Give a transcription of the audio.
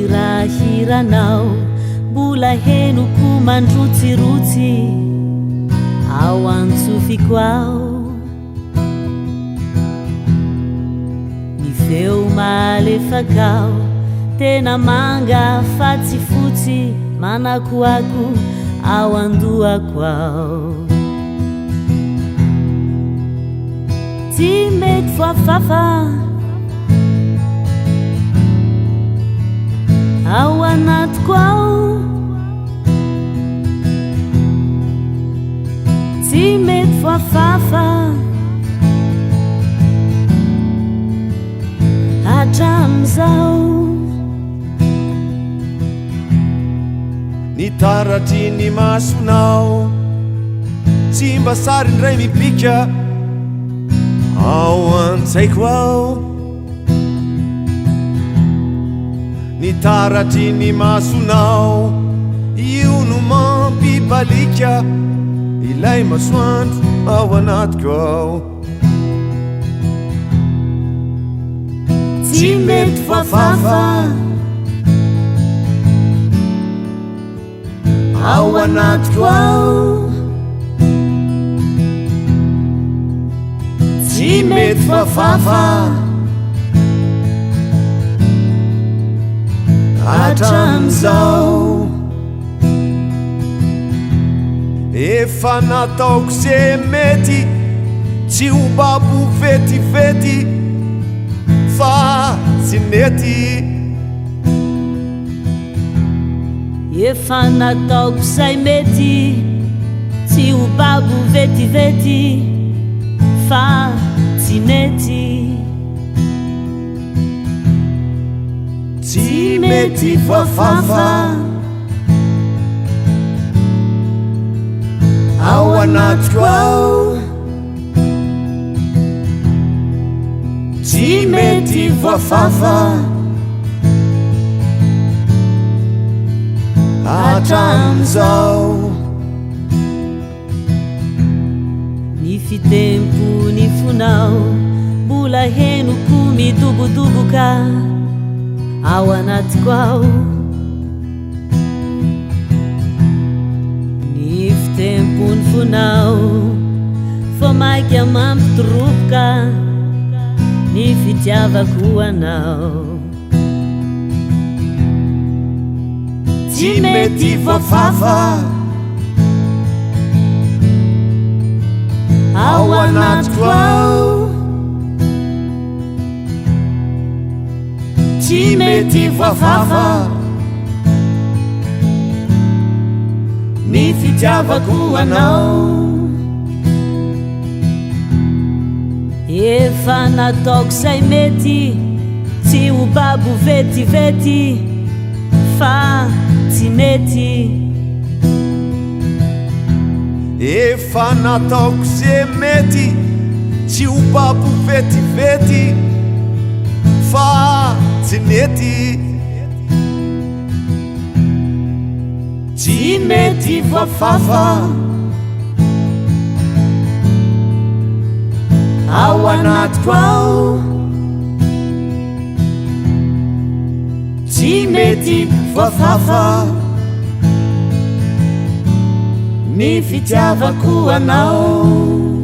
hirahiranao mbola henoko mandrotsirotsy ao an-tsofiko ao. Ny feo malefakao tena manga fa tsy fotsy manakoako ao an-dohako ao. Tsy mety voafafa ao anatiko ao. Tsy mety voafafa hatramin'izao. Ny taratry ny masonao tsy mba sary indray mipika ao an-tsaiko ao. Ny taratry ny masonao io no mampibaliaka ilay masoandro ao anatiko ao. Tsy mety voafafa ao anatiko ao. Tsy mety voafafa hatramin'izao. Efa nataoko ze mety tsy ho babo vetivety fa tsy nety. Efa nataoko izay mety tsy ho babo vetivety fa tsy nety. Tsy mety voafafa ao anatiko ao. Tsy mety voafafa hatramin'izao. Ny fitempo ny fonao mbola henoko midobodoboka ao anatiko ao. Ny fitempo ny fonao vao maika mampitoroboka ny fitiavako anao. Tsy mety voafafa ao anatiko ao. Tsy mety voafafa ny fitiavako anao. Efa nataoko izay mety tsy ho babo vetivety fa tsy nety. Efa nataoko ze mety tsy ho babo vetivety fa tsy nety. Tsy mety voafafa ao anatiko ao. Tsy mety voafafa ny fitiavako anao.